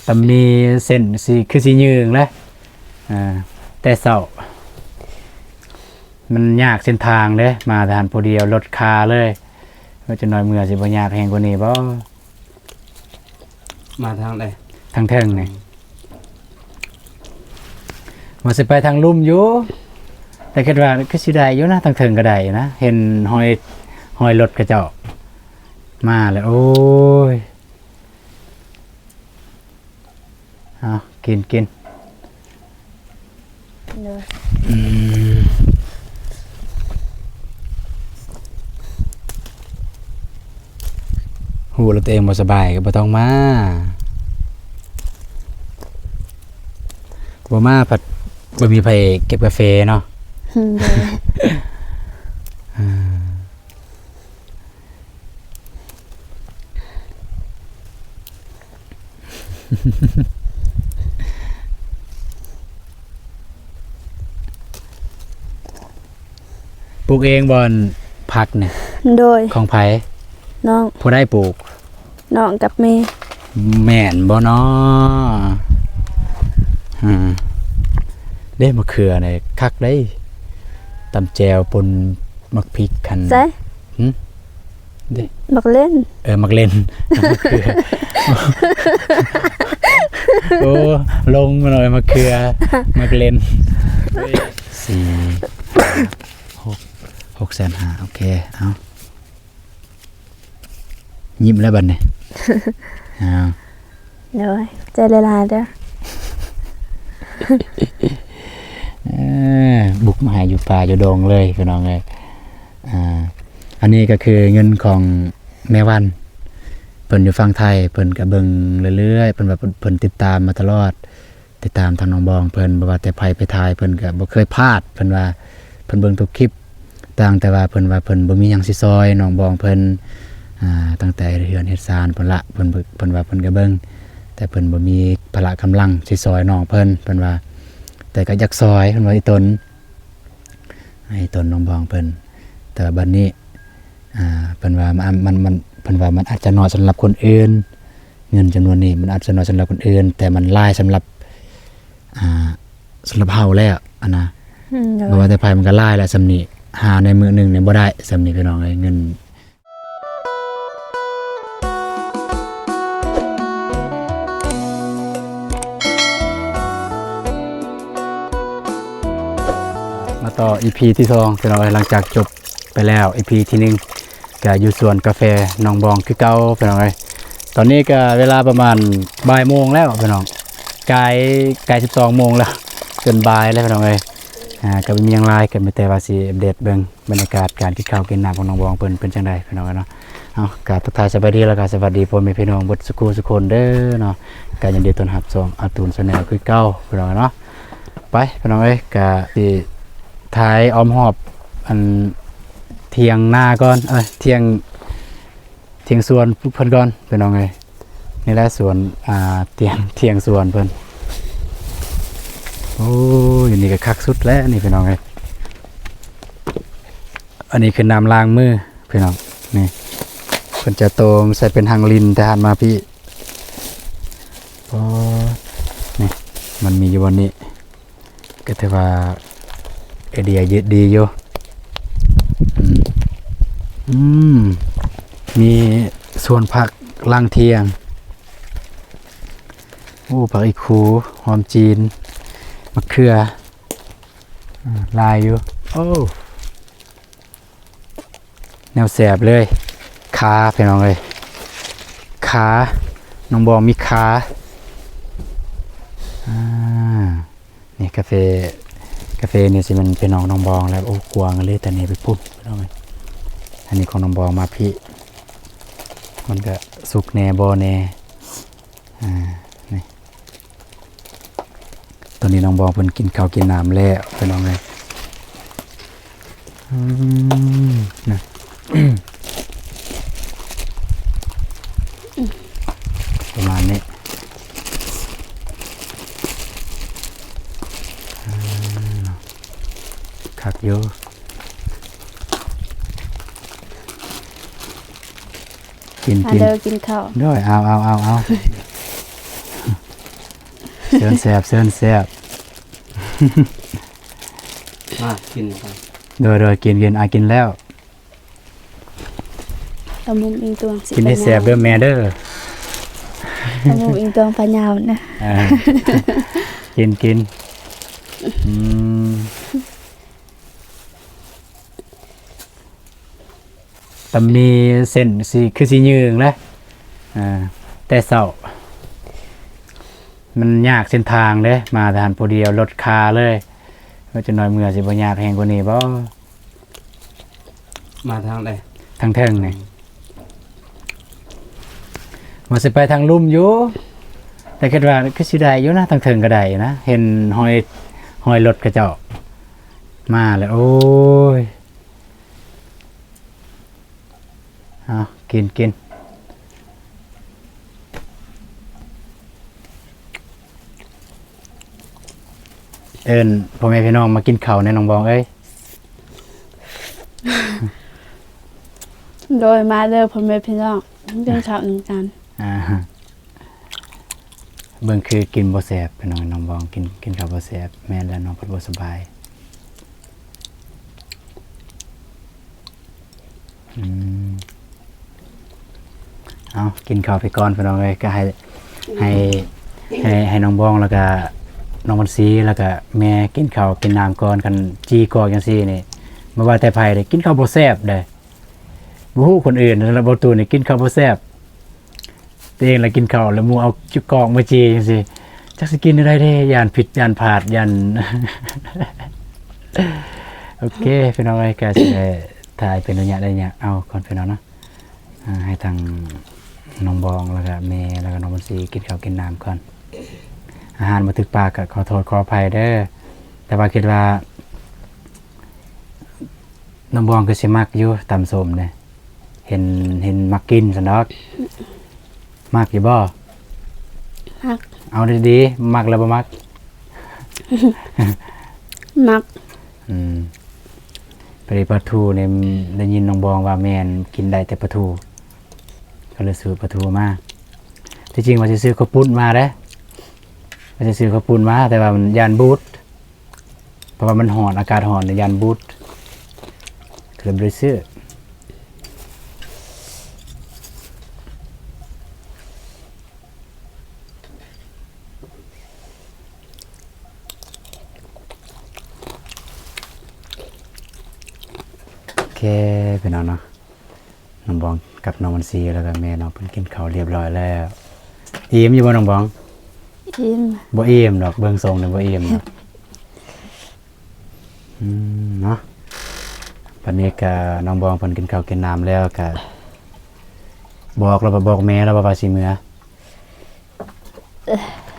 ຕຳມີເສັ້ນຊິ ຄືຊິຍືງແຫຼະ ອ່າ ແຕ່ເຊົ້າ ມັນຍາກເສັ້ນທາງເດ້ ມາແຕ່ຫັ້ນຜູ້ດຽວ ລົດຄາເລີຍ ວ່າຈັກໜ້ອຍເມື່ອຊິບໍ່ຍາກແຮງກວ່ານີ້ບໍ່? ມາທາງໃດ? ທາງເທິງນີ້ ອືມ ວ່າຊິໄປທາງລຸ່ມຢູ່ ແຕ່ຄິດວ່າຄືຊິໄດ້ຢູ່ນະ ທາງເທິງກໍໄດ້ນະ ເຫັນຮອຍ ຮອຍລົດເຂົາເຈົ້າມາແລ້ວ ໂອ້ຍ. ເອົາ ກິນ ກິນ ໂດຍ ອືມ ຮູ້ແລ້ວຕົວເອງບໍ່ສະບາຍກໍບໍ່ຕ້ອງມາ ບໍ່ມາພັດບໍ່ມີໃຜເກັບກາເຟເນາະ ອືມ ໂດຍ ອ່າ. ປູກເອງບໍ່ ອັນຜັກນີ້? ໂດຍ ຂອງໃຜ? ນ້ອງ ຜູ້ໃດປູກ? ນ້ອງກັບແມ່ ແມ່ນບໍ່ນໍ? ອືມ ເດ້ ມະເຂືອນີ້ຄັກເດ້ ຕຳແຈ່ວປົນໝາກພິກຫັ້ນ ໃສ? ຫຶ? ເດ້ ໝາກເລັ່ນ ເອີ ໝາກເລັ່ນ ໂອ້ ລົງມາໜ້ອຍ ມະເຂືອ ໝາກເລັ່ນ ສີ່ ຫົກ ຫົກແສນຫ້າ ໂອເຄ ເອົາ ຍິ້ມແລ້ວບັດນີ້ ເອົາ ໂດຍ ຂອບໃຈຫຼາຍໆເດີ ເອີ ບຸກມາໃຫ້ຢູ່ປ່າຢູ່ດົງເລີຍ ພີ່ນ້ອງເອີຍ ອ່າ ອັນນີ້ກໍຄືເງິນຂອງແມ່ວັນ ເພິ່ນຢູ່ຝັ່ງໄທ ເພິ່ນກໍເບິ່ງເລື້ອຍໆ ເພິ່ນວ່າເພິ່ນ ເພິ່ນຕິດຕາມມາຕະຫຼອດ ຕິດຕາມທາງນ້ອງບອງເພິ່ນ ບໍ່ວ່າແຕ່ໃຜໄປຖ່າຍ ເພິ່ນກໍບໍ່ເຄີຍພາດ ເພິ່ນວ່າເພິ່ນເບິ່ງທຸກຄລິບ ຕ່າງແຕ່ວ່າເພິ່ນວ່າເພິ່ນບໍ່ມີຫຍັງຊິຊ່ອຍນ້ອງບອງເພິ່ນ ອ່າ ຕັ້ງແຕ່ເຮັດເຮືອນເຮັດຊານພຸ້ນລະ ເພິ່ນ ເພິ່ນວ່າເພິ່ນກໍເບິ່ງ ແຕ່ເພິ່ນບໍ່ມີພະລະກຳລັງຊິຊ່ອຍນ້ອງເພິ່ນ ເພິ່ນວ່າ ແຕ່ກໍຢາກຊ່ອຍ ເພິ່ນວ່າອີ່ຕົນ ໃຫ້ຕົນນ້ອງບອງເພິ່ນ ແຕ່ວ່າບັດນີ້ ອ່າ ເພິ່ນວ່າມັນ ມັນ ມັນ ເພິ່ນວ່າມັນອາດຈະໜ້ອຍສຳລັບຄົນອື່ນ ເງິນຈຳນວນນີ້ມັນອາດຈະໜ້ອຍສຳລັບຄົນອື່ນ ແຕ່ມັນຫຼາຍສຳລັບ ອ່າ ສຳລັບເຮົາແລ້ວຫັ້ນນະ ອືມ ໂດຍ ບໍ່ວ່າແຕ່ໃຜມັນກໍຫຼາຍແລ້ວສ່ຳນີ້ ຫາໃນມື້ໜຶ່ງນີ້ບໍ່ໄດ້ສ່ຳນີ້ ພີ່ນ້ອງເອີຍ ເງິນ ມາຕໍ່ອີພີທີສອງ ພີ່ນ້ອງເອີຍ ຫຼັງຈາກຈົບໄປແລ້ວອີພີທີໜຶ່ງ ກະຢູ່ສວນກາແຟນ້ອງບອງຄືເກົ່າ ພີ່ນ້ອງເອີຍ ຕອນນີ້ກະເວລາປະມານບ່າຍໂມງແລ້ວ ພີ່ນ້ອງ ກາຍ ກາຍສິບສອງໂມງແລ້ວ ຈົນບ່າຍແລ້ວ ພີ່ນ້ອງເອີຍ ອ່າ ກະບໍ່ມີຫຍັງຫຼາຍ ກະມີແຕ່ວ່າຊິອັບເດດເບິ່ງ ບັນຍາກາດການກິນເຂົ້າກິນນ້ຳຂອງນ້ອງບອງເພິ່ນເປັນຈັ່ງໃດ ພີ່ນ້ອງເອີຍເນາະ ເອົາ ກະທັກທາຍສະບາຍດີ ແລ້ວກະສະຫວັດດີພໍ່ແມ່ພີ່ນ້ອງເບິດສູ່ຄູ່ສູ່ຄົນເດີເນາະ ກະຍິນດີຕ້ອນຮັບຊ່ອງອາຕູນແຊນແນວຄືເກົ່າ ພີ່ນ້ອງເນາະ ໄປ ພີ່ນ້ອງເອີຍ ກະຊິຖ່າຍອ້ອມຮອບ ອັນ ຖຽງນາກ່ອນ ເອີ ຖຽງ ຖຽງສວນເພິ່ນກ່ອນ ພີ່ນ້ອງເອີຍ ນີ້ແຫຼະສວນ ອ່າ ຖຽງ ຖຽງສວນເພິ່ນ ໂອ້ຍ ນີ້ກໍຄັກສຸດແລ້ວນີ້ ພີ່ນ້ອງເອີຍ ອັນນີ້ຄືນ້ຳລ້າງມື ພີ່ນ້ອງ ນີ້ ເພິ່ນຈະໂຕ່ງໃສ່ເປັນຫາງລິນ ແຕ່ຫັ້ນມາພີ້ ໂອ້ ນີ້ ມັນມີຢູ່ບ່ອນນີ້ ກໍຖືວ່າໄອເດຍເຍ- ດີຢູ່ ອືມ ອືມ ມີສວນຜັກຫຼັງຖຽງ ໂອ້ ຜັກອີ່ຄູ ຫອມຈີນ ໝາກເຂືອ ອືມ ຫຼາຍຢູ່ ໂອ້. ແນວແຊບເລີຍ ຄາ ພີ່ນ້ອງເອີຍ ຄາ ນ້ອງບອງມີຄາ ອ່າ ນີ້ກາເຟ ກາເຟນີ້ຊິແມ່ນພີ່ນ້ອງນ້ອງບອງແລ້ວ ໂອ້ ກວ້າງເລີຍ ແຕ່ນີ້ໄປພຸ້ນ ພີ່ນ້ອງເອີຍ ອັນນີ້ຂອງນ້ອງບອງມາພີ້ ມັນກະສຸກແດ່ບໍ່ແດ່ ອ່າ ນີ້ ຕອນນີ້ນ້ອງບອງເພິ່ນກິນເຂົ້າກິນນ້ຳແລ້ວ ພີ່ນ້ອງເອີຍ ອືມ ນະ ປະມານນີ້ ອ່າ ຄັກຢູ່ ກິນ ມາ ກິນ ເດີ ກິນເຂົ້າ ໂດຍ ເອົາ ເອົາ ເອົາ ເອົາ. ເຊີນແຊບ ເຊີນແຊບ ມາກິນກັນ ໂດຍ ໂດຍ ກິນ ກິນ ອາ ກິນແລ້ວ ຕຳບັກຫຸ່ງອີ່ຕົວ ກິນໃຫ້ແຊບເດີແມ່ເດີ ຕຳບັກຫຸ່ງອີ່ຕົວປາຍາວນະ ອ່າ ກິນ ກິນ ອືມ ຕຳໝີ່ເສັ້ນຊິຄືຊິຍືງແຫຼະ ອ່າ ແຕ່ເຊົ້າ ມັນຍາກເສັ້ນທາງເດ້ ມາແຕ່ຫັ້ນຜູ້ດຽວລົດຄາເລີຍ ວ່າຈັກໜ້ອຍເມື່ອຊິບໍ່ຍາກແຮງກວ່ານີ້ບໍ່? ມາທາງໃດ? ທາງເທິງນີ້ ວ່າຊິໄປທາງລຸ່ມຢູ່ ແຕ່ຄິດວ່າຄືຊິໄດ້ຢູ່ນະ ທາງເທິງກໍໄດ້ຢູ່ນະ ເຫັນຮອຍ ຮອຍລົດເຂົາເຈົ້າມາແລ້ວ ໂອ້ຍ ເອົາ ກິນ ກິນ ເອີ້ນພໍ່ແມ່ພີ່ນ້ອງມາກິນເຂົ້າແດ່ນ້ອງບອງເອີຍ ໂດຍ ມາເດີພໍ່ແມ່ພີ່ນ້ອງ ກິນເຂົ້ານຳກັນ ອ່າ ເບິ່ງຄືກິນບໍ່ແຊບພີ່ນ້ອງ ນ້ອງບອງກິນ ກິນເຂົ້າບໍ່ແຊບ ແມ່ນແລ້ວ ນ້ອງເພິ່ນບໍ່ສະບາຍ ອືມ ເອົາ ກິນເຂົ້າໄປກ່ອນພີ່ນ້ອງເອີຍ ກໍໃຫ້ ໃຫ້ ໃຫ້ ໃຫ້ນ້ອງບອງ ແລ້ວກໍນ້ອງວັນຊີ ແລ້ວກໍແມ່ກິນເຂົ້າກິນນ້ຳກ່ອນ ຄັນຈີ່ກອກຈັ່ງຊີ້ນີ້ ບໍ່ວ່າແຕ່ໃຜເດ້ ກິນເຂົ້າບໍ່ແຊບເດ້ ບໍ່ຮູ້ຄົນອື່ນ ແຕ່ບໍ່ຕູນີ້ກິນເຂົ້າບໍ່ແຊບ ຕົວເອງລະກິນເຂົ້າ ລະໝູ່ເອົາຈຸກອກມາຈີ່ຈັ່ງຊີ້ ຈັກຊິກິນແນວໃດເດ້ ຢ້ານຜິດ ຢ້ານພາດ ຢ້ານ ໂອເຄ ພີ່ນ້ອງເອີຍ ກະຊິໄດ້ຖ່າຍເປັນໄລຍະໄລຍະ ເອົາກ່ອນພີ່ນ້ອງເນາະ ອ່າ ໃຫ້ທາງນ້ອງບອງ ແລ້ວກະແມ່ ແລ້ວກະນ້ອງບັນຊີກິນເຂົ້າກິນນ້ຳກ່ອນ ອາຫານບໍ່ຖືກປາກກະຂໍໂທດຂໍອະໄພເດີ ແຕ່ວ່າຄິດວ່າ ນ້ອງບອງຄືຊິມັກຢູ່ຕຳສົ້ມເດ້ ເຫັນ ເຫັນມັກກິນຊັ້ນດອກ ມັກຢູ່ບໍ່? ມັກ ເອົາດີໆ ມັກຫຼືບໍ່ມັກ? ມັກ ອືມ ພໍດີປາທູນີ້ ໄດ້ຍິນນ້ອງບອງວ່າແມ່ນກິນໄດ້ແຕ່ປາທູ ກໍເລີຍຊື້ປາທູມາ ທີ່ຈິງວ່າຊິຊື້ເຂົ້າປຸ້ນມາເດ້ ວ່າຊິຊື້ເຂົ້າປຸ້ນມາ ແຕ່ວ່າມັນຢ້ານບູດ ເພາະວ່າມັນຮ້ອນ ອາກາດຮ້ອນ ຢ້ານບູດ ກໍເລີຍບໍ່ໄດ້ຊື້ ໂອເຄ ພີ່ນ້ອງເນາະ. ນ້ອງບອງກັບນ້ອງວັນຊີ ແລ້ວກໍແມ່ນ້ອງເພິ່ນກິນເຂົ້າຮຽບຮ້ອຍແລ້ວ. ອີ່ມຢູ່ບໍ່ນ້ອງບອງ? ອີ່ມ. ບໍ່ອີ່ມດອກ ເບິ່ງຊົງນີ້ບໍ່ອີ່ມດອກ. ອືມ ເນາະ ບັດນີ້ກໍນ້ອງບອງເພິ່ນກິນເຂົ້າກິນນ້ຳແລ້ວ ກໍບອກແລ້ວ ບອກແມ່ແລ້ວວ່າຊິເມືອ?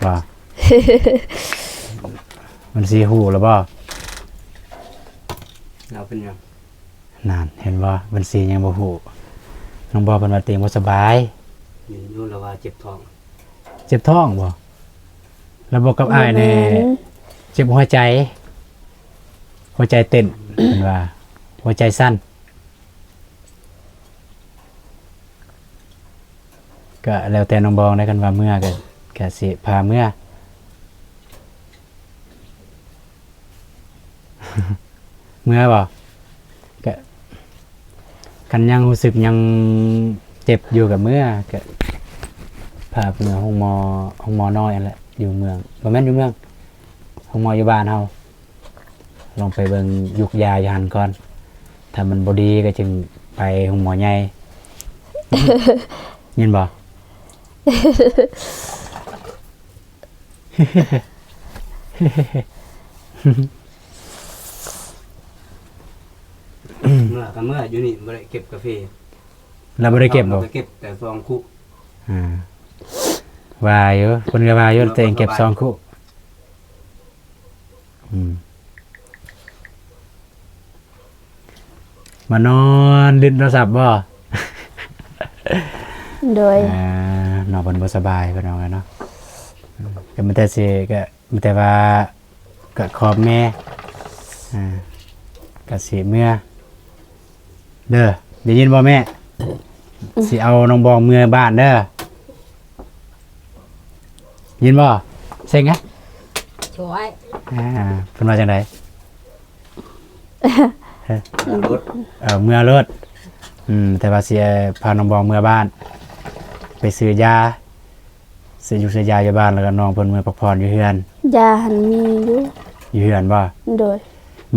ວ່າ ມັນຊິຮູ້ແລ້ວບໍ່? ລາວເປັນຫຍັງ? ນັ້ນ ເຫັນບໍ່? ມັນຊິຍັງບໍ່ຮູ້. ນ້ອງບອກເພິ່ນວ່າຕົວເອງບໍ່ສະບາຍ. ເຫັນຢູ່ລາວວ່າເຈັບທ້ອງ. ເຈັບທ້ອງບໍ່? ລາວບອກກັບອ້າຍແນ່. ບໍ່ແມ່ນ. ເຈັບຫົວໃຈ. ຫົວໃຈເຕັ້ນ. ເພິ່ນວ່າຫົວໃຈສັ່ນ. ກະແລ້ວແຕ່ນ້ອງບອງໄດ໋ ຄັນວ່າເມືອກະ ກະຊິພາເມືອ ເມືອບໍ່? ກະ ຄັນຍັງຮູ້ສຶກຍັງເຈັບຢູ່ກະເມືອ ກະພາເມືອໂຮງໝໍ ໂຮງໝໍນ້ອຍຫັ້ນແຫຼະ ຢູ່ເມືອງ ບໍ່ແມ່ນຢູ່ເມືອງ ໂຮງໝໍຢູ່ບ້ານເຮົາ. ລອງໄປເບິ່ງຢູກຢາຢູ່ຫັ້ນກ່ອນ ຖ້າມັນບໍ່ດີກໍຈຶ່ງໄປໂຮງໝໍໃຫຍ່ ແມ່ນບໍ່? ເມືອກະເມືອ ຢູ່ນີ້ບໍ່ໄດ້ເກັບກາເຟ. ລາວບໍ່ໄດ້ເກັບບໍ່? ເອົາ ໄປເກັບແຕ່ຊອງຄຸ. ອ່າ ວ່າຢູ່ ເພິ່ນກໍວ່າຢູ່ ເອີ ຕົວເອງເກັບຊອງຄຸ. ອືມ ມານອນຫຼິ້ນໂທລະສັບບໍ່? ໂດຍ ອ່າ ນ້ອງເພິ່ນບໍ່ສະບາຍ ເພິ່ນວ່າເນາະ. ອືມ ກໍມີແຕ່ຊິ ກໍມີແຕ່ວ່າ ກໍຂອບແມ່ ອ່າ ກໍຊິເມືອ ເດີ ໄດ້ຍິນບໍ່ແມ່? ອືມ ຊິເອົານ້ອງບອງເມືອບ້ານເດີ ຍິນບໍ່? ເສັງຫະ? ໂອ້ຍ ອ່າ ເພິ່ນວ່າຈັ່ງໃດ? ເອີ ເມືອໂລດ ອືມ ແຕ່ວ່າຊິພານ້ອງບອງເມືອບ້ານ ໄປຊື້ຢາ ຊື້ຢູ່ຊື້ຢາຢູ່ບ້ານ ແລ້ວກໍນ້ອງເພິ່ນເມືອພັກຜ່ອນຢູ່ເຮືອນ. ຢາຫັ້ນມີຢູ່ ຢູ່ເຮືອນບໍ່? ໂດຍ.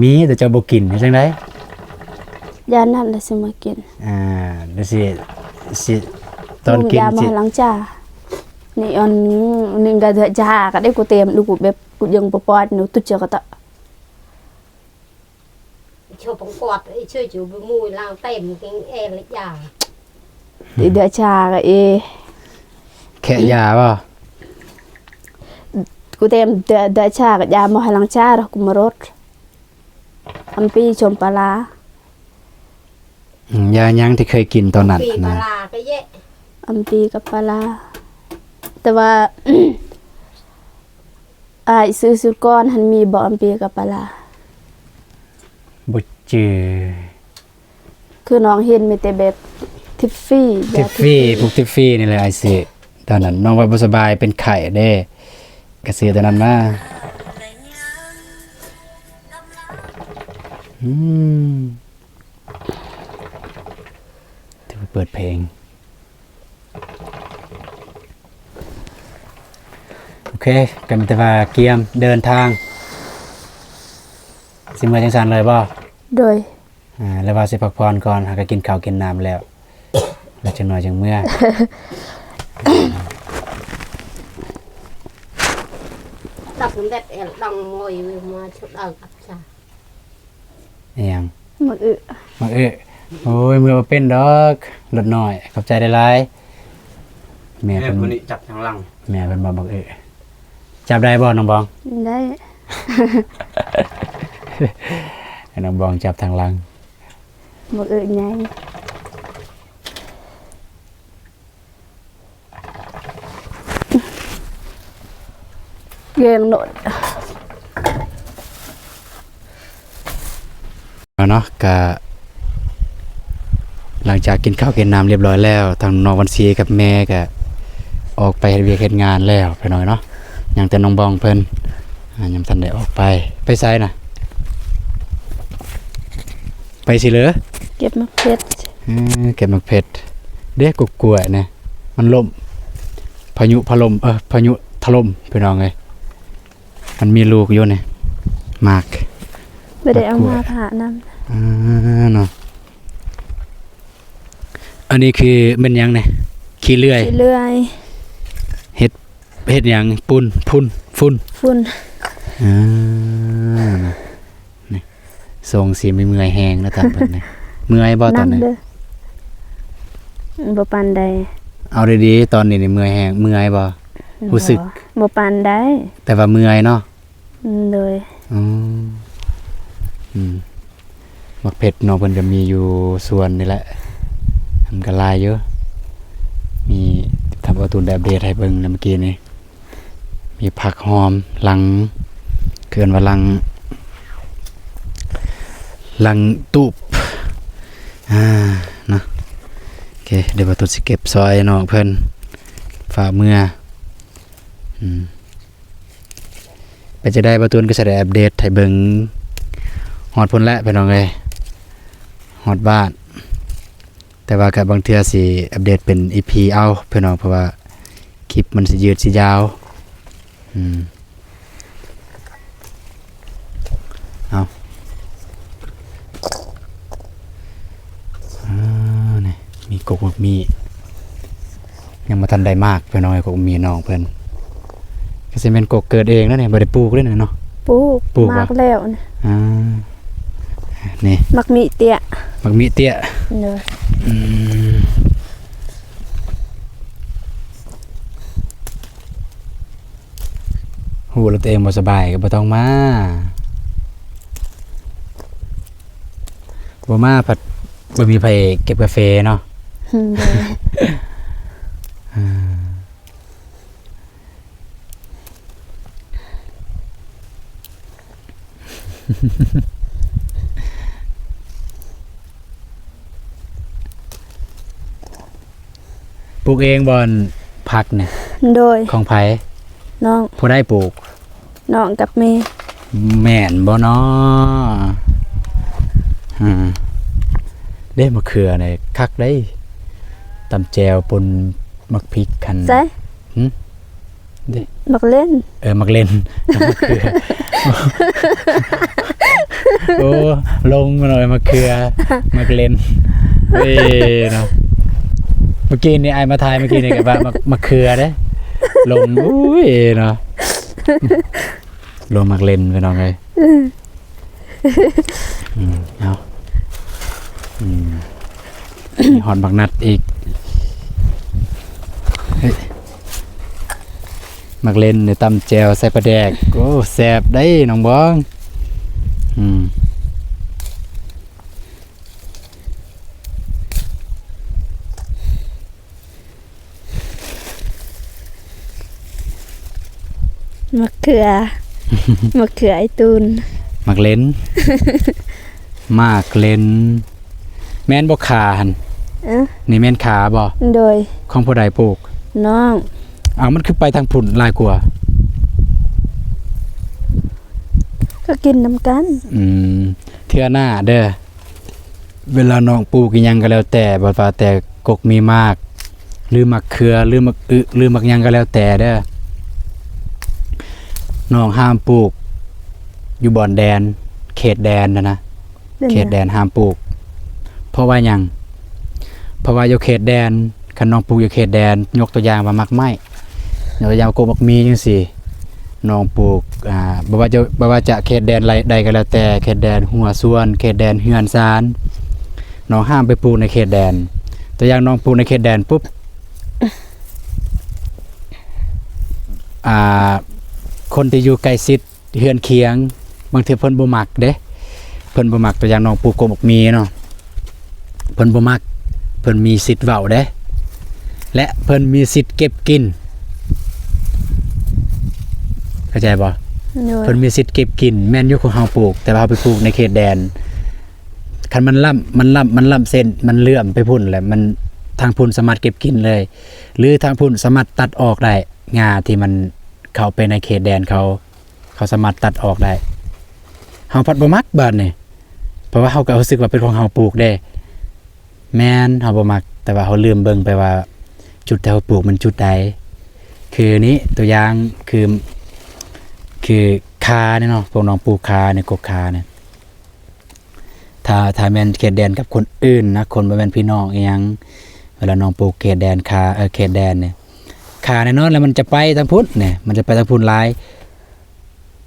ມີ ແຕ່ເຈົ້າບໍ່ກິນ ເຮັດຈັ່ງໃດ? ຢານັ້ນລະຊິມາກິນ. ອ່າ ດຽວຊິ ຊິ ຕອນກິນຢາມາຊິ ໃຫ້ຫຼັງຈາ ນີ້ອັນ ນີ້ກໍຈາ ກໍໄດ້ ກູເຕັມ ດູ ແບບ ກູຍັງບໍ່ປອດ ໜູຕຸດເຈາະກະຕະ ໂຊປອງກອດ ເອີ ຊ່ວຍຈູບມືລ້າງເຕັມກິນເອລະຢາ ຕິເດຊາກະເອ ແຄະຢາບໍ່? ກູເຕັມເດ ເດຊາກະຢາມາໃຫ້ຫຼັງຈາ ກູມາລົດ ອຳປີຊົມປາລາ. ອືມ ຢາຫຍັງທີ່ເຄີຍກິນຕອນນັ້ນຫັ້ນນະ? ອຳປີກັບປາລາ ແຕ່ວ່າ ອ້າຍຊື້ຊຸດກ່ອນຫັ້ນມີບໍ່ ອຳປີກັບປາລາ? ບໍ່ຈື່. ຄືນ້ອງເຫັນມີແຕ່ແບບທິບຟີ ທິບຟີ ຢາທິບຟີ ພວກທິບຟີນີ້ແຫຼະອ້າຍຊື້. ຕອນນັ້ນນ້ອງວ່າບໍ່ສະບາຍ ເປັນໄຂ້ເດ້ ກໍຊື້ຕົວນັ້ນມາ. ອືມ. ຖືວ່າເປີດເພງ. ໂອເຄ ກໍມີແຕ່ວ່າກຽມເດີນທາງ ຊິເມືອຈັ່ງຊັ້ນເລີຍບໍ່? ໂດຍ. ອ່າ ແລ້ວວ່າຊິພັກຜ່ອນກ່ອນ ຫາກໍກິນເຂົ້າກິນນ້ຳແລ້ວ ແລ້ວຈັກໜ້ອຍຈັ່ງເມືອ. ຕັບເດັດເອວດອງມວຍມາຊຸດເອົາກັບຊາ. ອີຫຍັງ? ໝາກອຶ. ໝາກອຶ. ໂອ້ຍ ເມືອບໍ່ເປັນດອກ ລົດນ້ອຍ. ຂອບໃຈຫຼາຍໆ. ແມ່ເພິ່ນ ແມ່ຜູ້ນີ້ຈັບທາງຫຼັງ. ແມ່ເພິ່ນບອກໝາກອຶ. ຈັບໄດ້ບໍ່ນ້ອງບອງ? ໄດ້. ໃຫ້ນ້ອງບອງຈັບທາງຫຼັງ. ໝາກອຶໃຫຍ່. ແກງໂລດ ເນາະ. ກະຫຼັງຈາກກິນເຂົ້າກິນນ້ຳລຽບຮ້ອຍແລ້ວ ທາງນ້ອງວັນຊີກັບແມ່ກະອອກໄປເຮັດວຽກເຮັດງານແລ້ວ ພີ່ນ້ອງເນາະ. ຍັງແຕ່ນ້ອງບອງເພິ່ນ ອ່າ ຍັງບໍ່ທັນໄດ້ອອກໄປ. ໄປໃສນະ? ໄປຊິເລີ? ເກັບໝາກເຜັດ. ເອີ ເກັບໝາກເຜັດ. ເດ້ ກົກກ້ວຍນະ ມັນລົ້ມ ພາຍຸພະລົມ ເອີ ພາຍຸຖະຫຼົ່ມ ພີ່ນ້ອງເອີຍ. ມັນມີລູກຢູ່ນີ້ ໝາກ ບໍ່ໄດ້ເອົາມາຜ່ານຳ. ອ່າ ເນາະ. ອັນນີ້ຄືແມ່ນຫຍັງນີ້? ຂີ້ເລື່ອຍ. ຂີ້ເລື່ອຍ. ເຮັດ ເຮັດຫຍັງ? ປຸ້ນ ພຸ້ນ ຝຸ່ນ ຝຸ່ນ. ອ່າ ນີ້ ຊົງຊິເມື່ອຍແຮງນະທ່ານເພິ່ນນີ້. ເມື່ອຍບໍ່ຕອນນີ້? ໜັກເດີ ບໍ່ປານໃດ. ເອົາດີໆ ຕອນນີ້ນີ້ເມື່ອຍແຮງ ເມື່ອຍບໍ່? ຮູ້ສຶກ? ບໍ່ປານໃດ ແຕ່ວ່າເມື່ອຍເນາະ. ອືມ ໂດຍ. ອືມ ອືມ ໝາກເຜັດນ້ອງເພິ່ນກໍມີຢູ່ສວນນີ້ແຫຼະ ມັນກໍຫຼາຍຢູ່. ມີ ທາງບ່າວຕູນໄດ້ອັບເດດໃຫ້ເບິ່ງແລ້ວເມື່ອກີ້ນີ້. ມີຜັກຫອມ ຫຼັງ ເອີ້ນວ່າຫຼັງ ຫຼັງຕູບ ອ່າ ເນາະ. ໂອເຄ ດຽວບ່າວຕູນຊິເກັບຊ່ອຍນ້ອງເພິ່ນ ຝາກເມືອ. ອືມ ເປັນຈັ່ງໃດ ບ່າວຕູນກໍຊິໄດ້ອັບເດດໃຫ້ເບິ່ງ ຮອດພຸ້ນແຫຼະ ພີ່ນ້ອງເອີຍ ຮອດບ້ານ. ແຕ່ວ່າກໍບາງເທື່ອຊິອັບເດດເປັນອີພີເອົາ ພີ່ນ້ອງ ເພາະວ່າຄລິບມັນຊິຍືດຊິຍາວ. ອືມ ເອົາ ອ່າ ນີ້ ມີກົກໝາກມີ້ ຍັງບໍ່ທັນໄດ້ໝາກ ພີ່ນ້ອງເອີຍ. ກົກໝາກມີ້ນ້ອງເພິ່ນ ກໍຊິແມ່ນກົກເກີດເອງແລ້ວນີ້ ບໍ່ໄດ້ປູກເດ້ນີ້ເນາະ. ປູກ ປູກໝາກແລ້ວນີ້. ອ່າ ນີ້ ໝາກມີ້ເຕ້ຍ ໝາກມີ້ເຕ້ຍ. ໂດຍ. ອືມ ຮູ້ແລ້ວຕົວເອງບໍ່ສະບາຍກໍບໍ່ຕ້ອງມາ. ບໍ່ມາພັດບໍ່ມີໃຜເກັບກາເຟເນາະ. ອືມ ໂດຍ. ອ່າ ປູກເອງບໍ່ ອັນຜັກນີ້? ໂດຍ. ຂອງໃຜ? ນ້ອງ. ຜູ້ໃດປູກ? ນ້ອງກັບແມ່. ແມ່ນບໍ່ນໍ? ອາ ເດ້ ມະເຂືອນີ້ຄັກເດ້ ຕຳແຈ່ວປົນໝາກພິກຫັ້ນ. ໃສ? ຫຶ? ເດ້ ໝາກເຫຼັ້ນ. ເອີ ໝາກເຫຼັ້ນ ໂອ້ ຫຼົງມາເນາະ ມະເຂືອ ໝາກເຫຼັ້ນ. ເອີເນາະ ເມື່ອກີ້ນີ້ອ້າຍມາຖ່າຍ ເມື່ອກີ້ນີ້ກໍວ່າໝາກ ໝາກເຂືອເດ້ ຫຼົງ. ໂອ້ຍເນາະ ຫຼົງໝາກເຫຼັ້ນ ພີ່ນ້ອງເອີຍ. ອືມ ເອົາ ອືມ ມີຮອດໝາກນັດອີກ. ເຮີ້ຍ ໝາກເຫຼັ້ນນີ້ຕຳແຈ່ວໃສ່ປາແດກ ໂອ້ ແຊບເດ້ນ້ອງບອງ. ອືມ ໝາກເຂືອ ໝາກເຂືອໄອ້ຕູນ. ໝາກເຫຼັ້ນ ໝາກເຫຼັ້ນ. ແມ່ນບໍ່ຂາຫັ້ນ? ເອີ ນີ້ແມ່ນຂາບໍ່? ໂດຍ. ຂອງຜູ້ໃດປູກ? ນ້ອງ. ເອົ້າ ມັນຄືໄປທາງພຸ້ນຫຼາຍກວ່າ? ກໍກິນນຳກັນ. ອືມ ເທື່ອໜ້າເດີ ເວລານ້ອງປູກອີ່ຫຍັງກໍແລ້ວແຕ່ ບໍ່ວ່າແຕ່ກົກມີໝາກ ຫຼືໝາກເຂືອ ຫຼືໝາກອຶ ຫຼືໝາກຫຍັງກໍແລ້ວແຕ່ເດີ ນ້ອງຫ້າມປູກຢູ່ບ່ອນແດນ ເຂດແດນນະນະ. ເປັນຫຍັງ? ເຂດແດນຫ້າມປູກ. ເພາະວ່າຫຍັງ? ເພາະວ່າຢູ່ເຂດແດນ ຄັນນ້ອງປູກຢູ່ເຂດແດນ ຍົກຕົວຢ່າງວ່າໝາກໄມ້ ຍົກຕົວຢ່າງວ່າກົກໝາກມີຈັ່ງຊີ້ ນ້ອງປູກ ອ່າ ບໍ່ວ່າຈະ ບໍ່ວ່າຈະເຂດແດນໃດກໍແລ້ວແຕ່ ເຂດແດນຮົ້ວຊວນ ເຂດແດນເຮືອນຊານ ນ້ອງຫ້າມໄປປູກໃນເຂດແດນ. ຕົວຢ່າງນ້ອງປູກໃນເຂດແດນປຸບ ອ່າ ຄົນທີ່ຢູ່ໃກ້ຊິດ ເຮືອນຄຽງ ບາງເທື່ອເພິ່ນບໍ່ມັກເດ້ ເພິ່ນບໍ່ມັກ. ຕົວຢ່າງນ້ອງປູກກົກໝາກມີເນາະ ເພິ່ນບໍ່ມັກ ເພິ່ນມີສິດເວົ້າເດ້ ແລະ ເພິ່ນມີສິດເກັບກິນ ເຂົ້າໃຈບໍ່? ໂດຍ. ເພິ່ນມີສິດເກັບກິນ ແມ່ນຢູ່ຂອງເຮົາປູກ ແຕ່ວ່າເຮົາໄປປູກໃນເຂດແດນ ຄັນມັນລ້ຳ ມັນລ້ຳ ມັນລ້ຳເສັ້ນ ມັນເຫຼື້ອມໄປພຸ້ນແຫຼະ ມັນ ທາງພຸ້ນສາມາດເກັບກິນເລີຍ ຫຼືທາງພຸ້ນສາມາດຕັດອອກໄດ້ ຫຍ້າທີ່ມັນເຂົ້າໄປໃນເຂດແດນເຂົາ ເຂົາສາມາດຕັດອອກໄດ້ ເຮົາພັດບໍ່ມັກບາດນີ້ ເພາະວ່າເຮົາກໍຮູ້ສຶກວ່າເປັນຂອງເຮົາປູກເດ້. ແມ່ນເຮົາບໍ່ມັກ ແຕ່ວ່າເຮົາລືມເບິ່ງໄປວ່າຈຸດທີ່ເຮົາປູກມັນຈຸດໃດ. ຄືນີ້ ຕົວຢ່າງ ຄື ຄືຂ່ານີ້ເນາະ ພວກນ້ອງປູກຂ່ານີ້ ກົກຂ່ານີ້ ຖ້າ ຖ້າແມ່ນເຂດແດນກັບຄົນອື່ນນະ ຄົນບໍ່ແມ່ນພີ່ນ້ອງອີ່ຫຍັງ ເວລານ້ອງປູກເຂດແດນຂ່າ ເອີ ເຂດແດນນີ້ ຂ່າແນ່ນອນແລ້ວມັນຈະໄປທາງພຸ້ນນີ້ ມັນຈະໄປທາງພຸ້ນຫຼາຍ.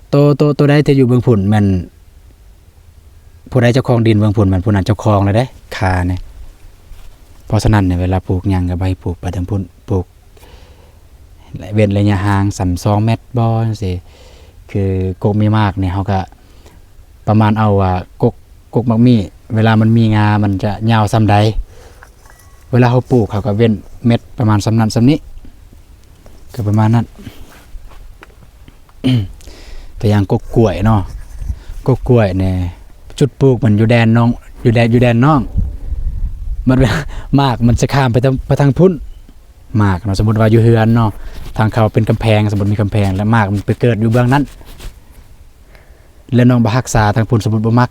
ໂຕ ໂຕ ໂຕໃດທີ່ຢູ່ເບື້ອງພຸ້ນແມ່ນ ຜູ້ໃດເຈົ້າຂອງດິນເບື້ອງພຸ້ນ ແມ່ນຜູ້ນັ້ນເຈົ້າຂອງແລ້ວເດ້ ຂ່ານີ້. ເພາະສະນັ້ນນີ້ ເວລາປູກຫຍັງກໍບໍ່ໃຫ້ປູກໄປທາງພຸ້ນ ປູກ ເວັ້ນໄລຍະຫ່າງສ່ຳສອງແມັດບໍ່ ຈັ່ງຊີ້. ຄືກົກມີໝາກນີ້ ເຮົາກະປະມານເອົາວ່າ ກົກ ກົກໝາກມີ້ ເວລາມັນມີງາ ມັນຈະຍາວສ່ຳໃດ ເວລາເຮົາປູກ ເຮົາກະເວັ້ນແມັດປະມານສ່ຳນັ້ນສ່ຳນີ້ ກະປະມານນັ້ນ. ຕົວຢ່າງກົກກ້ວຍເນາະ ກົກກ້ວຍນີ້ ຈຸດປູກມັນຢູ່ແດນນ້ອງ ຢູ່ແດນ ຢູ່ແດນນ້ອງ ມັນ ໝາກມັນຈະຂ້າມໄປທາງ ໄປທາງພຸ້ນ ໝາກເນາະ. ສົມມຸດວ່າຢູ່ເຮືອນເນາະ ທາງເຂົ້າເປັນກຳແພງ ສົມມຸດມີກຳແພງ ແລ້ວໝາກມັນໄປເກີດຢູ່ເບື້ອງນັ້ນ ແລ້ວນ້ອງບໍ່ຮັກສາທາງພຸ້ນ ສົມມຸດບໍ່ມັກ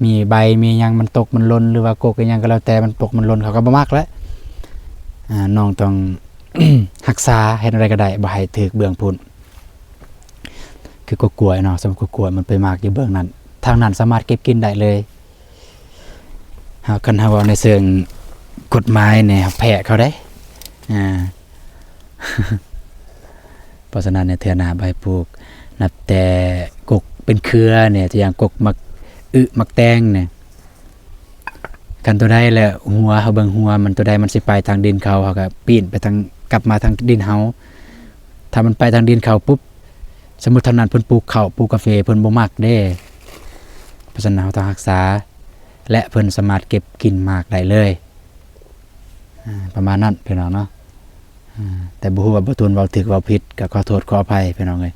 ມີໃບມີຫຍັງມັນຕົກມັນຫຼົ່ນ ຫຼືວ່າກົກອີ່ຫຍັງກໍແລ້ວແຕ່ ມັນຕົກມັນຫຼົ່ນ ເຂົາກໍບໍ່ມັກແຫຼະ. ອ່າ ນ້ອງຕ້ອງຮັກສາ ເຮັດແນວໃດກໍໄດ້ ບໍ່ໃຫ້ຖືກເບື້ອງພຸ້ນ. ຄືກົກກ້ວຍເນາະ ສົມມຸດກົກກ້ວຍມັນໄປໝາກຢູ່ເບື້ອງນັ້ນ ທາງນັ້ນສາມາດເກັບກິນໄດ້ເລີຍ. ເຮົາ ຄັນເຮົາເວົ້າໃນເຊີງກົດໝາຍນີ້ ເຮົາແພ້ເຂົາເດ້. ອ່າ ເພາະສະນັ້ນ ໃນເທື່ອໜ້າບໍ່ໃຫ້ປູກ ນັບແຕ່ກົກເປັນເຄືອນີ້ ຕົວຢ່າງກົກໝາກອຶໝາກແຕງນີ້ ຄັນຕົວໃດແຫຼະ ຫົວ ເຮົາເບິ່ງຫົວມັນ ຕົວໃດມັນຊິໄປທາງດິນເຂົາ ເຮົາກໍປີ້ນໄປທາງ ກັບມາທາງດິນເຮົາ. ຖ້າມັນໄປທາງດິນເຂົາປຸບ ສົມມຸດທາງນັ້ນເພິ່ນປູກເຂົ້າ ປູກກາເຟ ເພິ່ນບໍ່ມັກເດ້. ເພາະສະນັ້ນ ເຮົາຕ້ອງຮັກສາ ແລະ ເພິ່ນສາມາດເກັບກິນໝາກໄດ້ເລີຍ. ອ່າ ປະມານນັ້ນພີ່ນ້ອງເນາະ. ອ່າ ແຕ່ບໍ່ຮູ້ວ່າບ່າວຕູນເວົ້າຖືກເວົ້າຜິດ ກໍຂໍໂທດຂໍອະໄພພີ່ນ້ອງເອີຍ.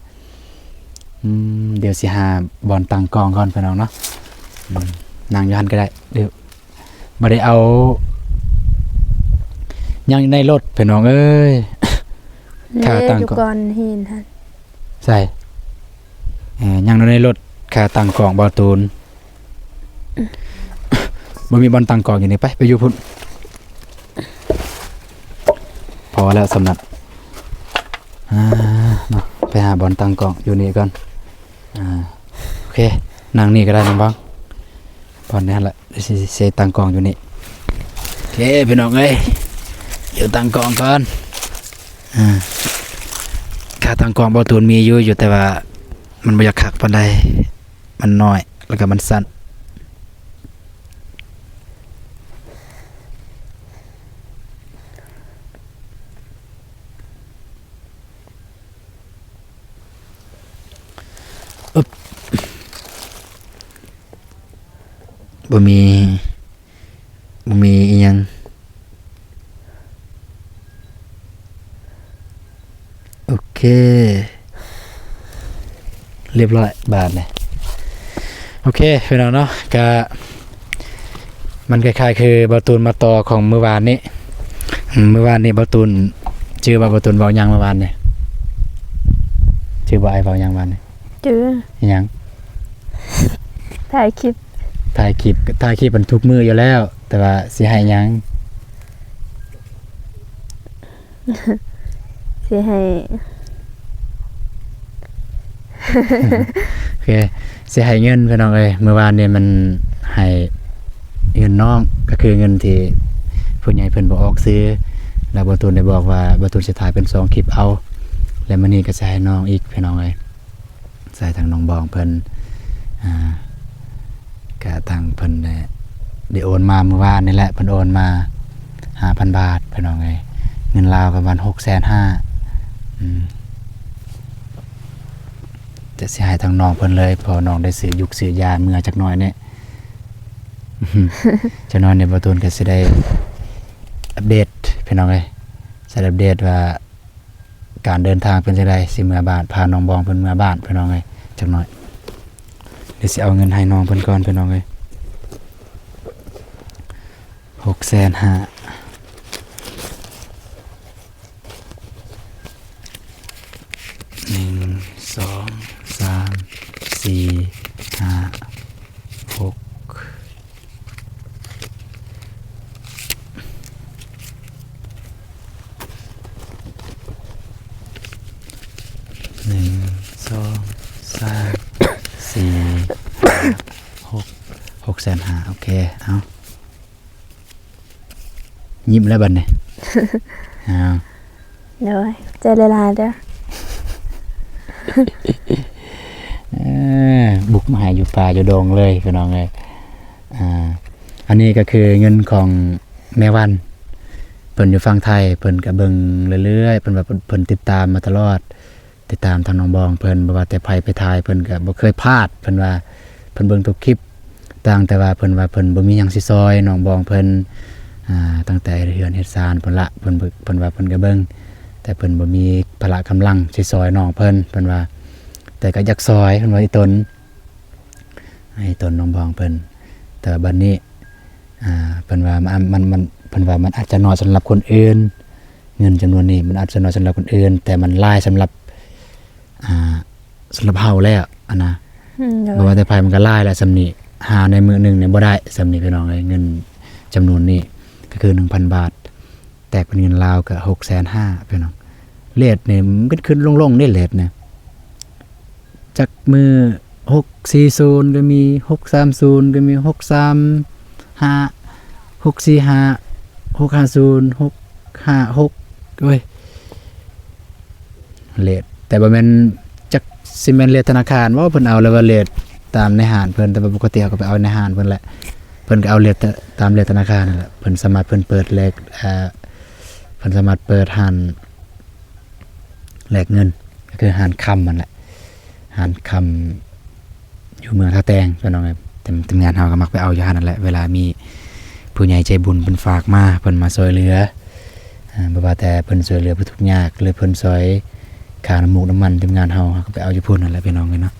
ອືມ ດຽວຊິຫາບ່ອນຕັ້ງກ້ອງກ່ອນພີ່ນ້ອງເນາະ. ອືມ ນັ່ງຢູ່ຫັ້ນກໍໄດ້ ດຽວບໍ່ໄດ້ເອົາຫຍັງໃນລົດພີ່ນ້ອງເອີຍ. ຂາຕັ້ງ ຢູ່ກ່ອນຫີນຫັ້ນ. ໃສ? ເອີ ຍັງຢູ່ໃນລົດ ຄາຕັ້ງກ້ອງບ່າວຕູນ. ບໍ່ມີບ່ອນຕັ້ງກ້ອງຢູ່ນີ້ ໄປ ໄປຢູ່ພຸ້ນ. ພໍແລ້ວສ່ຳນັ້ນ. ອ່າ ເນາະ ໄປຫາບ່ອນຕັ້ງກ້ອງຢູ່ນີ້ກ່ອນ. ອ່າ ໂອເຄ ນັ່ງນີ້ກໍໄດ້ ນ້ອງບອງ ບ່ອນນີ້ຫັ້ນແຫຼະ ຊິ ຊິ ຊິຕັ້ງກ້ອງຢູ່ນີ້. ໂອເຄ ພີ່ນ້ອງເອີຍ ຢູ່ຕັ້ງກ້ອງກ່ອນ. ອ່າ ຂາຕັ້ງກ້ອງບ່າວຕູນມີຢູ່ ຢູ່ ແຕ່ວ່າມັນບໍ່ຢາກຄັກປານໃດ ມັນນ້ອຍ ແລ້ວກໍມັນສັ້ນ. ອຶບ ບໍ່ມີ ບໍ່ມີອີ່ຫຍັງ. ໂອເຄ ລຽບຮ້ອຍບາດນີ້. ໂອເຄ ພີ່ນ້ອງເນາະ ກະ ມັນຄ້າຍໆຄືບ່າວຕູນມາຕໍ່ຂອງມື້ວານນີ້. ອືມ ມື້ວານນີ້ບ່າວຕູນ ຈື່ບໍ່ ບ່າວຕູນເວົ້າຫຍັງມື້ວານນີ້? ຈື່ບໍ່ ອ້າຍເວົ້າຫຍັງວານນີ້? ຈື່. ອີຫຍັງ? ຖ່າຍຄລິບ. ຖ່າຍຄລິບ ຖ່າຍຄລິບມັນທຸກມື້ຢູ່ແລ້ວ ແຕ່ວ່າຊິໃຫ້ຫຍັງ? ຊິໃຫ້ ໂອເຄ ຊິໃຫ້ເງິນ ພີ່ນ້ອງເອີຍ. ມື້ວານນີ້ມັນໃຫ້ເງິນນ້ອງ ກໍຄືເງິນທີ່ຜູ້ໃຫຍ່ເພິ່ນບໍ່ອອກຊື່ ແລ້ວບ່າວຕູນໄດ້ບອກວ່າບ່າວຕູນຊິຖ່າຍເປັນສອງຄລິບເອົາ ແລ້ວມື້ນີ້ກໍຊິໃຫ້ນ້ອງອີກ ພີ່ນ້ອງເອີຍ. ໃສ່ທາງນ້ອງບອງເພິ່ນ ອ່າ ກະທາງເພິ່ນໄດ້ ໄດ້ໂອນມາມື້ວານນີ້ແຫຼະ ເພິ່ນໂອນມາຫ້າພັນບາດ ພີ່ນ້ອງເອີຍ. ເງິນລາວປະມານຫົກແສນຫ້າ ອືມ ຈະຊິໃຫ້ທາງນ້ອງເພິ່ນເລີຍ ເພາະນ້ອງໄດ້ຊື້ຢູກຊື້ຢາເມືອຈັກໜ້ອຍນີ້ ຈັກໜ້ອຍນີ້ບ່າວຕູນກໍຊິໄດ້ອັບເດດ ພີ່ນ້ອງເອີຍ ຊິໄດ້ອັບເດດວ່າ ການເດີນທາງເປັນຈັ່ງໃດ ຊິເມືອບ້ານ ພານ້ອງບອງເພິ່ນເມືອບ້ານ ພີ່ນ້ອງເອີຍ. ຈັກໜ້ອຍ ດຽວຊິເອົາເງິນໃຫ້ນ້ອງເພິ່ນກ່ອນ ພີ່ນ້ອງເອີຍ. ຫົກແສນຫ້າ ໜຶ່ງ ສອງ ສາມ ສີ່ ຫ້າ ຫົກ ໜຶ່ງ ສອງ ສາມ ສີ່ ຫ້າ ຫົກ ຫົກແສນຫ້າ ໂອເຄ ເອົາ ຍິ້ມແລ້ວບັດນີ້ ເອົາ ໂດຍ ຂອບໃຈຫຼາຍໆເດີ ເອີ ບຸກມາໃຫ້ຢູ່ປ່າຢູ່ດົງເລີຍ ພີ່ນ້ອງເອີຍ. ອ່າ ອັນນີ້ກໍຄືເງິນຂອງແມ່ວັນ ເພິ່ນຢູ່ຝັ່ງໄທ ເພິ່ນກໍເບິ່ງເລື້ອຍໆ ເພິ່ນວ່າເພິ່ນ ເພິ່ນຕິດຕາມມາຕະຫຼອດ ຕິດຕາມທາງນ້ອງບອງເພິ່ນ ບໍ່ວ່າແຕ່ໃຜໄປຖ່າຍ ເພິ່ນກໍບໍ່ເຄີຍພາດ ເພິ່ນວ່າເພິ່ນເບິ່ງທຸກຄລິບ ຕ່າງແຕ່ວ່າເພິ່ນວ່າເພິ່ນບໍ່ມີຫຍັງຊິຊ່ອຍນ້ອງບອງເພິ່ນ ອ່າ ຕັ້ງແຕ່ເຮັດເຮືອນເຮັດຊານພຸ້ນລະ ເພິ່ນ ເພິ່ນວ່າເພິ່ນກໍເບິ່ງ ແຕ່ເພິ່ນບໍ່ມີພະລະກຳລັງຊິຊ່ອຍນ້ອງເພິ່ນ ເພິ່ນວ່າ ແຕ່ກໍຢາກຊ່ອຍ ເພິ່ນວ່າ ອີ່ຕົນ ໃຫ້ຕົນນ້ອງບອງເພິ່ນ ແຕ່ວ່າບັດນີ້ ອ່າ ເພິ່ນວ່າມັນ ມັນ ມັນ ເພິ່ນວ່າມັນອາດຈະໜ້ອຍສຳລັບຄົນອື່ນ ເງິນຈຳນວນນີ້ມັນອາດຈະໜ້ອຍສຳລັບຄົນອື່ນ ແຕ່ມັນຫຼາຍສຳລັບ ອ່າ ສຳລັບເຮົາແລ້ວຫັ້ນນະ ອືມ ໂດຍ ບໍ່ວ່າແຕ່ໃຜມັນກໍຫຼາຍແລ້ວສ່ຳນີ້ ຫາໃນມື້ໜຶ່ງນີ້ບໍ່ໄດ້ສ່ຳນີ້ ພີ່ນ້ອງເອີຍ ເງິນຈຳນວນນີ້ກໍຄືໜຶ່ງພັນບາດ ແຕກເປັນເງິນລາວກໍຫົກແສນຫ້າ ພີ່ນ້ອງ ເຣດນີ້ມັນຂຶ້ນໆລົງໆເດ້ ເຣດນີ້ ຈັກມື້ ຫົກສີ່ສູນກໍມີ ຫົກສາມສູນກໍມີ ຫົກສາມຫ້າ ຫົກສີ່ຫ້າ ຫົກຫ້າສູນ ຫົກຫ້າຫົກ ໂອ້ຍ ເຣດ ແຕ່ບໍ່ແມ່ນ ຈັກຊິແມ່ນເຣດທະນາຄານບໍ່ ເພິ່ນເອົາແລ້ວວ່າເຣດຕາມໃນຮ້ານເພິ່ນ ແຕ່ວ່າປົກກະຕິເຮົາກໍໄປເອົາໃນຮ້ານເພິ່ນແຫຼະ ເພິ່ນກໍເອົາເຣດຕາມເຣດທະນາຄານນັ້ນແຫຼະ ເພິ່ນສາມາດ ເພິ່ນເປີດແລກ ເອີ ເພິ່ນສາມາດເປີດຮ້ານ ແລກເງິນ ກໍຄືຮ້ານຄຳຫັ້ນແຫຼະ ຮ້ານຄຳຢູ່ເມືອງທ່າແຕງ ພີ່ນ້ອງເອີຍ ທີມ ທີມງານເຮົາກໍມັກໄປເອົາຢູ່ຫັ້ນນັ້ນແຫຼະ ເວລາມີຜູ້ໃຫຍ່ໃຈບຸນເພິ່ນຝາກມາ ເພິ່ນມາຊ່ວຍເຫຼືອ ອ່າ ບໍ່ວ່າແຕ່ເພິ່ນຊ່ວຍເຫຼືອຜູ້ທຸກຍາກ ຫຼືເພິ່ນຊ່ອຍຄ່ານ້ຳມູກນ້ຳມັນ ທີມງານເຮົາ ເຮົາກໍໄປເອົາຢູ່ພຸ້ນນັ້ນແຫຼະ ພີ່ນ້ອງເອີຍເນາະ.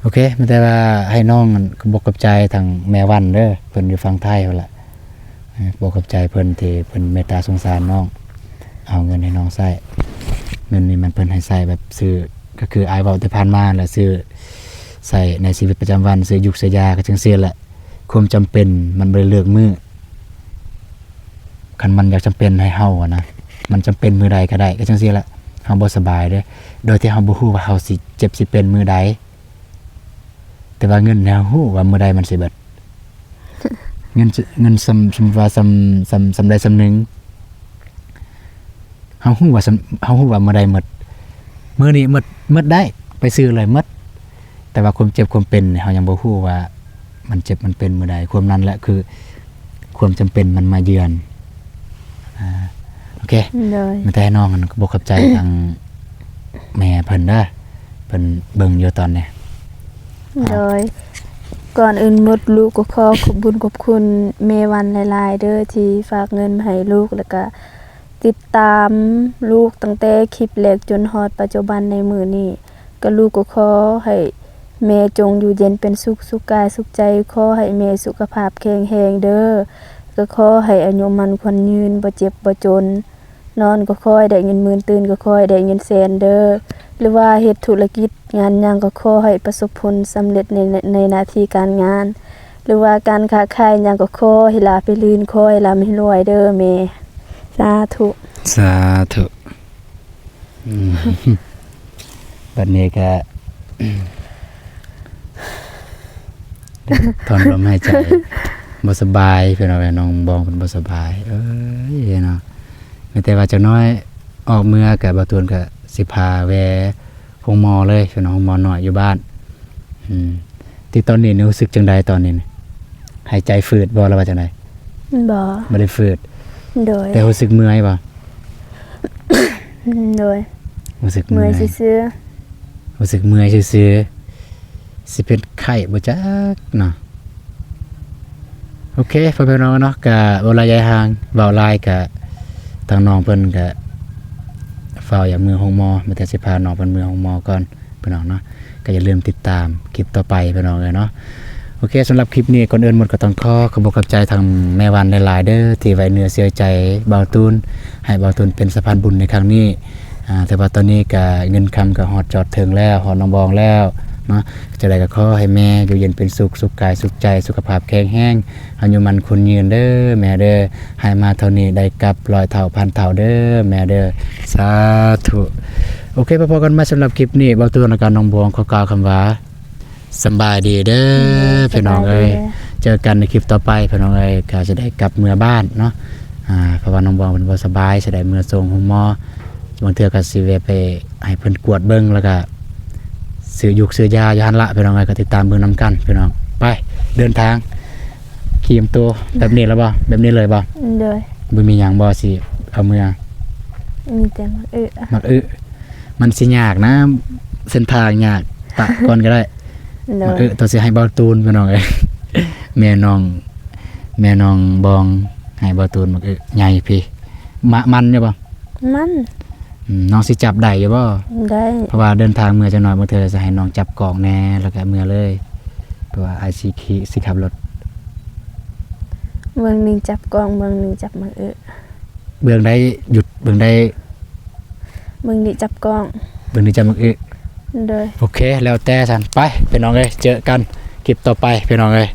ໂອເຄ ມີແຕ່ວ່າໃຫ້ນ້ອງຂອບອົກຂອບໃຈທາງແມ່ວັນເດີ ເພິ່ນຢູ່ຝັ່ງໄທພຸ້ນລະ ເອີ ຂອບອົກຂອບໃຈເພິ່ນທີ່ເພິ່ນເມດຕາສົງສານນ້ອງ ເອົາເງິນໃຫ້ນ້ອງໃຊ້ ເງິນນີ້ມັນເພິ່ນໃຫ້ໃຊ້ແບບຊື້ ກໍຄືອ້າຍເວົ້າແຕ່ຜ່ານມາແຫຼະ ຊື້ໃຊ້ໃນຊີວິດປະຈຳວັນ ຊື້ຢູກຊື້ຢາກໍຈັ່ງຊີ້ແຫຼະ. ຄວາມຈຳເປັນມັນບໍ່ໄດ້ເລືອກມື້ ຄັນມັນຢາກຈຳເປັນໃຫ້ເຮົາຫັ້ນນະ ມັນຈຳເປັນມື້ໃດກໍໄດ້ ກໍຈັ່ງຊີ້ແຫຼະ. ເຮົາບໍ່ສະບາຍເດ້ ໂດຍທີ່ເຮົາບໍ່ຮູ້ວ່າເຮົາຊິເຈັບຊິເປັນມື້ໃດ ແຕ່ວ່າເງິນເຮົາຮູ້ວ່າມື້ໃດມັນຊິເບິດ ເງິນ ເງິນສ່ຳ ສົມມຸດວ່າສ່ຳ ສ່ຳ ສ່ຳໃດສ່ຳໜຶ່ງ ເຮົາຮູ້ວ່າສ່ຳ ເຮົາຮູ້ວ່າມື້ໃດໝົດ ມື້ນີ້ໝົດ ໝົດໄດ້ ໄປຊື້ເລີຍໝົດ. ແຕ່ວ່າຄວາມເຈັບຄວາມເປັນນີ້ ເຮົາຍັງບໍ່ຮູ້ວ່າມັນເຈັບມັນເປັນມື້ໃດ. ຄວາມນັ້ນແຫຼະຄືຄວາມຈຳເປັນມັນມາເຢືອນ. ອາ ໂອເຄ ໂດຍ ມີແຕ່ໃຫ້ນ້ອງຫັ້ນຂໍຂອບໃຈທາງແມ່ເພິ່ນເດີ ເພິ່ນເບິ່ງຢູ່ຕອນນີ້. ໂດຍ ກ່ອນອື່ນໝົດ ລູກກໍຂໍຂອບບຸນຂອບຄຸນແມ່ວັນຫຼາຍໆເດີ ທີ່ຝາກເງິນມາໃຫ້ລູກ ແລ້ວກະຕິດຕາມລູກຕັ້ງແຕ່ຄລິບແລກຈົນຮອດປັດຈຸບັນໃນມື້ນີ້. ກະລູກກໍຂໍໃຫ້ແມ່ຈົ່ງຢູ່ເຢັນເປັນສຸກ ສຸກກາຍສຸກໃຈ. ຂໍໃຫ້ແມ່ສຸຂະພາບແຂງແຮງເດີ ກະຂໍໃຫ້ອາຍຸໝັ້ນຂວັນຍືນ ບໍ່ເຈັບບໍ່ຈົນ. ນອນກໍຂໍໃຫ້ໄດ້ເງິນໝື່ນ ຕື່ນກໍຂໍໃຫ້ໄດ້ເງິນແສນເດີ ຫຼືວ່າເຮັດທຸລະກິດງານຫຍັງກໍຂໍໃຫ້ປະສົບຜົນສຳເລັດໃນ ໃນໜ້າທີ່ການງານ ຫຼືວ່າການຄ້າຂາຍຫຍັງກໍຂໍໃຫ້ລາບໃຫ້ລື່ນ ຂໍໃຫ້ລ່ຳໃຫ້ລວຍເດີແມ່. ສາທຸ ສາທຸ. ອືມ ບັດນີ້ກະ ຖອນລົມຫາຍໃຈ ບໍ່ສະບາຍ ພີ່ນ້ອງເອີຍ ນ້ອງບອງເພິ່ນບໍ່ສະບາຍ ເອີຍເນາະ. ແມ່ນແຕ່ວ່າຈັກໜ້ອຍອອກເມືອກະ ບ່າວຕູນກະຊິພາແວ່ໂຮງໝໍເລີຍ ພີ່ນ້ອງ ໂຮງໝໍນ້ອຍຢູ່ບ້ານ. ອືມ ທີ່ຕອນນີ້ນີ້ຮູ້ສຶກຈັ່ງໃດຕອນນີ້ນີ້? ຫາຍໃຈຝືດບໍ່ ຫຼືວ່າຈັ່ງໃດ? ບໍ່ ບໍ່ໄດ້ຝືດ. ໂດຍ ແຕ່ຮູ້ສຶກເມື່ອຍບໍ່? ໂດຍ ຮູ້ສຶກເມື່ອຍ ເມື່ອຍຊື່ໆ ຮູ້ສຶກເມື່ອຍຊື່ໆ ຊິເປັນໄຂ້ບໍ່ຈັກເນາະ. ໂອເຄ ພໍ່ແມ່ພີ່ນ້ອງເນາະ ກະບໍ່ຫຼາຍຢາຍຫ່າງ ເວົ້າຫຼາຍກະທາງນ້ອງເພິ່ນກະຟ້າວຢາກເມືອໂຮງໝໍ ມີແຕ່ຊິພານ້ອງເພິ່ນເມືອໂຮງໝໍກ່ອນ ພີ່ນ້ອງເນາະ. ກໍຢ່າລືມຕິດຕາມຄລິບຕໍ່ໄປ ພີ່ນ້ອງເອີຍເນາະ. ໂອເຄ ສຳລັບຄລິບນີ້ ກ່ອນອື່ນໝົດກໍຕ້ອງຂໍຂອບອົກຂອບໃຈທາງແມ່ວັນຫຼາຍໆເດີ ທີ່ໄວ້ເນື້ອເຊື່ອໃຈບ່າວຕູນ ໃຫ້ບ່າວຕູນເປັນສະພານບຸນໃນຄັ້ງນີ້. ອາ ແຕ່ວ່າຕອນນີ້ກະເງິນຄຳກໍຮອດຈອດເຖິງແລ້ວ ຮອດນ້ອງບອງແລ້ວເນາະ. ຈັ່ງໃດກໍຂໍໃຫ້ແມ່ຢູ່ເຢັນເປັນສຸກ ສຸກກາຍສຸກໃຈ ສຸຂະພາບແຂງແຮງ ອາຍຸໝັ້ນຂວັນຍືນເດີແມ່ເດີ ໃຫ້ມາເທົ່ານີ້ໄດ້ກັບຮ້ອຍເທົ່າພັນເທົ່າເດີແມ່ເດີ ສາທຸ. ໂອເຄ ພໍ້ກັນໃໝ່ສຳລັບຄລິບນີ້ ບ່າວຕູນ ແລະກະນ້ອງບອງ ຂໍກ່າວຄຳວ່າ ສຳບາຍດີເດີ ໂດຍ ພີ່ນ້ອງເອີຍ ສະບາຍດີເດີ ເຈີກັນໃນຄລິບຕໍ່ໄປ ພີ່ນ້ອງເອີຍ ກະຊິໄດ້ກັບເມືອບ້ານເນາະ. ອາ ເພາະວ່ານ້ອງບອງເພິ່ນບໍ່ສະບາຍ ຊິໄດ້ເມືອສົ່ງໂຮງໝໍ ບາງເທື່ອກໍຊິແວ່ໄປໃຫ້ເພິ່ນກວດເບິ່ງ ແລ້ວກະຊື້ຢູກຊື້ຢາຢູ່ຫັ້ນລະ ພີ່ນ້ອງເອີຍ. ກໍຕິດຕາມເບິ່ງນຳກັນ ພີ່ນ້ອງ ໄປເດີນທາງ ກຽມໂຕແບບນີ້ແລ້ວບໍ່? ແບບນີ້ເລີຍບໍ່? ໂດຍ ບໍ່ມີຫຍັງບໍ່ຊິເອົາເມືອ? ມີແຕ່ໝາກອຶ ໝາກອຶ ມັນຊິຍາກນະ ເສັ້ນທາງຍາກ ປະກ່ອນກໍໄດ້. ໂດຍ ໝາກອຶ ໂຕຊິໃຫ້ບ່າວຕູນ ພີ່ນ້ອງເອີຍ ແມ່ນ້ອງ ແມ່ນ້ອງບອງໃຫ້ບ່າວຕູນໝາກອຶໃຫຍ່ພີ້ ມະ ມັນຢູ່ບໍ່? ມັນ ອືມ ນ້ອງຊິຈັບໄດ້ຢູ່ບໍ່? ໄດ້ ເພາະວ່າເດີນທາງເມືອຈັກໜ້ອຍ ບາງເທື່ອຊິໃຫ້ນ້ອງຈັບກ້ອງແດ່ ແລ້ວກະເມືອເລີຍ ເພາະວ່າອ້າຍຊິຂີ່ ຊິຂັບລົດ ເບື້ອງໜຶ່ງຈັບກ້ອງ ເບື້ອງໜຶ່ງຈັບໝາກອຶ. ເບື້ອງໃດຢຸດ ເບື້ອງໃດ? ເບື້ອງນີ້ຈັບກ້ອງ ເບື້ອງນີ້ຈັບໝາກອຶ. ໂດຍ ໂອເຄ ແລ້ວແຕ່ຊັ້ນ ໄປ ພີ່ນ້ອງເອີຍ ເຈີກັນຄລິບຕໍ່ໄປ ພີ່ນ້ອງເອີຍ.